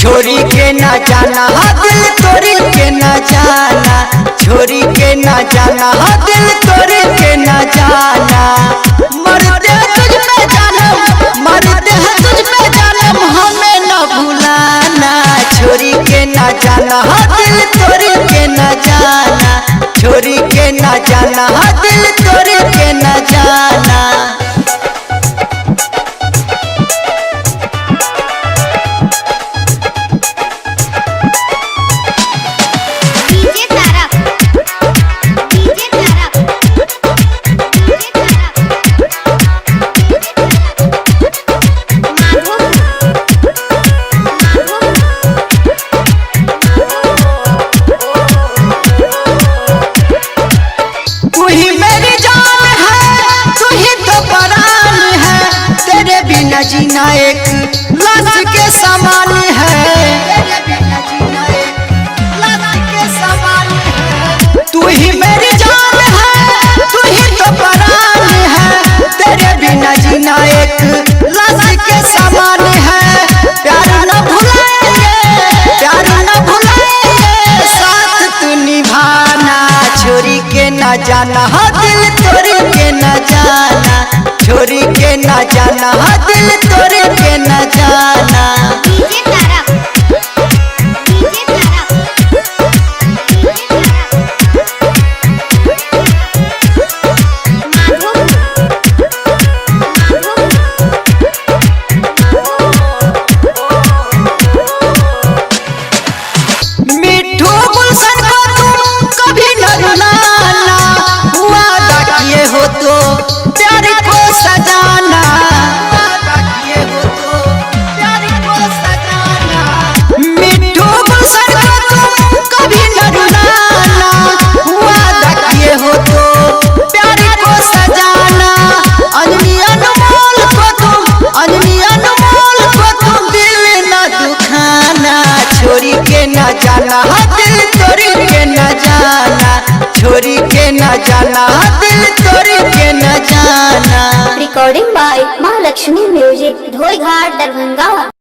छोरी के ना जाना, दिल तोरी के ना जाना, छोरी के ना जाना, दिल तोरी के ना जाना। मरते हैं तुझ पे जानम, मरते हैं तुझ पे जानम, हमें न भुलाना। छोरी के ना जाना, दिल तोरी के ना जाना, छोरी के ना जाना, दिल तोरी के ना जाना। DJ Tarak, DJ Tarak, DJ Tarak, Madhopur, Madhopur. तू ही मेरी जान है, तू ही तो परान है, तेरे बिना जीना एक लाश के समान है, तेरे बिना जीना एक लाश के समान है। तू ही मेरी जान है, तू ही तो परान है, तेरे बिना जीना एक लाश के समान है। प्यार न भुलाएंगे, प्यार न भुलाएंगे, साथ तू निभाना। छोरी के ना जाना, दिल तोरी के ना जाना, छोरी के ना जाना, दिल तोरी के ना जाना। DJ Tarak, DJ Tarak, DJ Tarak, Madhopur, Madhopur. मिठू गुलशन को तुम कभी न रुलाना, वादा किए हो तो प्यार को सजाना, वादा किए हो तो प्यार को सजाना। मिठू गुलशन को तुम कभी न रुलाना, वादा किए हो तो प्यार को सजाना। अनमी अनमोल को तुम, अनमी अनमोल को तुम दिल न दुखाना। छोरी के ना जाना, दिल तोरी के ना जाना, छोरी के ना जाना, दिल तोरी के ना जाना। Recording by Mahalakshmi music, Dhoi Ghat, Darbhanga.